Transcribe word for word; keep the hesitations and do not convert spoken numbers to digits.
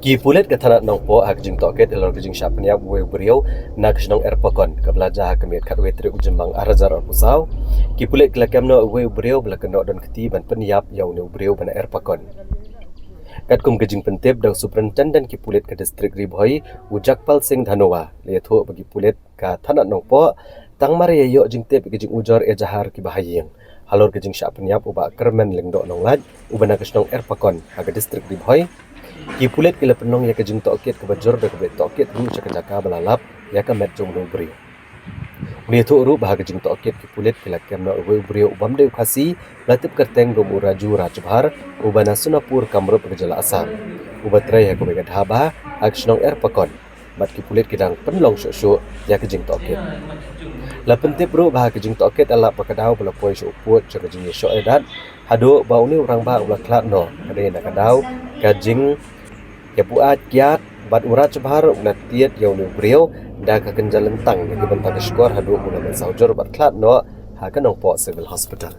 Ki pulit ka thanat Nongpoh ha ka jingtohkit halor ka jingshah pynïap uwei u briew na ka shnong Erpakon kaba la jia ha ka miet khatwei tarik u Jymmang ar hajar arphew saw. Ki pulit ki la kem noh uwei u briew ba la kynnoh don kti ban pynïap ïa une u briew ba na Erpakon. Katkum ka jingpyntip da u Superintendent ki pulit ka distrik Ri Bhoi, u Jagpal Singh Dhanoa, la ïathuh ba ki pulit ka thanat Nongpoh tang mar ïa ïoh jingtip ïa ka jingujor ejahar kiba ha ïing halor ka jingshah pynïap u Bah Kyrmen Lyngdoh Nonglait uba na ka shnong Erpakon ha ka distrik Ri Bhoi. Ki pulit ki la pynlong ïa ka jingtohkit kaba jur da kaba tohkit ruh sha ka jaka ba la lap ïa ka met jong une u briew. U la ïathuh ruh ba ha ka jingtohkit ki pulit ki la kem noh uwei u briew u bym dei u Khasi, ba la tip kyrteng kum u Raju Rajbhar, uba na Sonapur Kamrup ka jylla Assam, uba trei ha kawei ka dhaba ha ka shnong Erpakon. Bad ki pulit ki dang pynlong shuh shuh ïa ka jingtohkit. La pyntip ruh ba ha ka jingtohkit la lap ba ka daw ba la poi sha u pud sha ka jingïashoh ïadat haduh ba une u rangbah u la khlad noh ka dei na ka daw ka jing ïa buaid kiad bad u Rajbhar u la tied ïa une u briew da ka kynja lyntang na ki bynta ka shkor haduh ba u la mynsaw jur bad khlad noh ha ka Nongpoh Civil Hospital.